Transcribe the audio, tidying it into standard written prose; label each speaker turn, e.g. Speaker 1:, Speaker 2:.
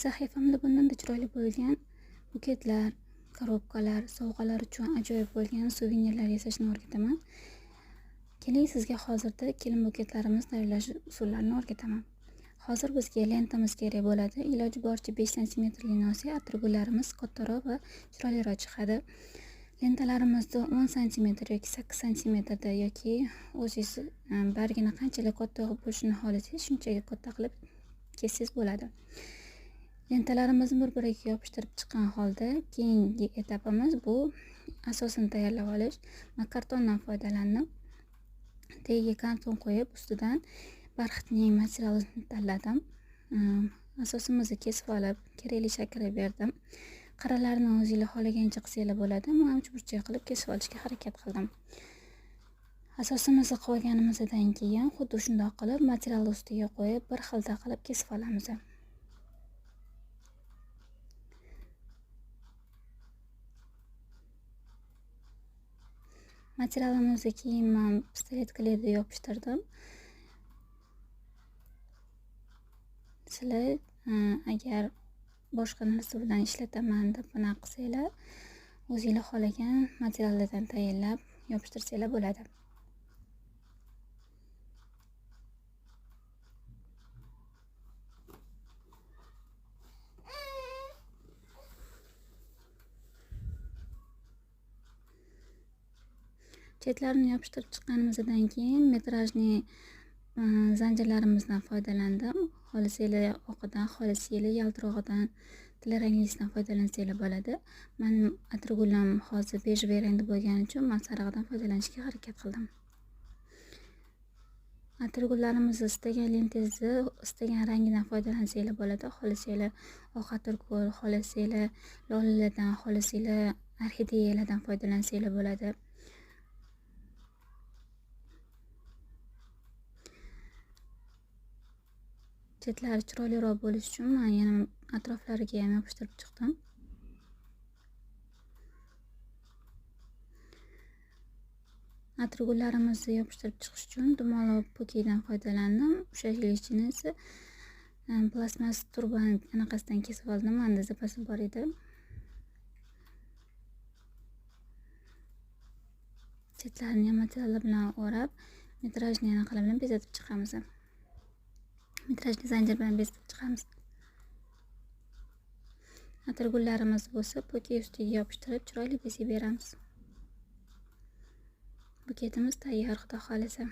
Speaker 1: Sahifamda bundan-da chiroyli bo'lgan buketlar, korobkalar, sovg'alar uchun ajoyib bo'lgan suvenirlar yasashni o'rgataman. Keling, sizga hozirda kelin buketlarimiz tayyorlash usullarini o'rgataman. Hozir bizga lentamiz kerak bo'ladi. Iloji boricha 5 santimetrli olsak, atirgullarimiz kattaroq va chiroyliroq chiqadi. Lentalarimizni 10 santimetr yoki 8 santimetrda yoki o'zingiz bargini qanchalik katta bo'lishini xohlasangiz, shunchaga katta qilib kessangiz bo'ladi. Lentalarimizni bir-biriga yopishtirib chiqqan holda keyingi etapimiz bu asosini tayyorlab olish. Men kartondan foydalandim. Tagiga karton qo'yib, ustidan barxitning materialini tanladim. Asosimizni kesib olib, kerakli shaklga berdim. Qirralarini o'zingizlar xohlagancha qilsanglar bo'ladi. Men uchburchak qilib kesib olishga harakat qildim. Asosimizni qo'yganimizdan keyin xuddi shundoq qilib materialni ustiga qo'yib, bir xilda qilib kesib olamiz. Materialimizni keyin men pistolet kleyda yopishtirdim. Sizlar agar boshqa narsa bilan ishlataman deb bunaqa qilsanglar, o'zinglar xohlagan materiallardan tayyorlab yopishtirsanglar bo'ladi. Chetlarini yopishtirib chiqqanimizdan keyin metrajli zanjirlarimizdan foydalandim. Xohlasanglar oqidan, xohlasanglar yaltirog'idan, tillanglisidan foydalansanglar bo'ladi. Men atirgulim hozir bejevый rangda bo'lgani uchun men sarig'idan foydalanishga harakat qildim. Atirgullarimizni istagan lentangizni istagan rangidan foydalansanglar bo'ladi. Xohlasanglar oq atirgul, xohlasanglar lolalardan, xohlasanglar orxideyalardan foydalansanglar bo'ladi. Chetlari chiroyliroq bo'lishi uchun men yana atroflariga ham yopishtirib chiqdim. Atirgullarimizni yopishtirib chiqish uchun dumaloq pokidan foydalandim. O'sha ichini esa plastmas turbani anaqasidan kesib oldim. Menda zapasi bor edi. Chetlarini ham materiallar bilan o'rab, metrajni anaqalar bilan bezatib chiqamiz. Metrajli zanjir bilan bezatib chiqamiz. Atirgullarimiz bo'lsa, poki ustiga yopishtirib, chiroyli bezab beramiz. Buketimiz tayyor, xudo xolasa.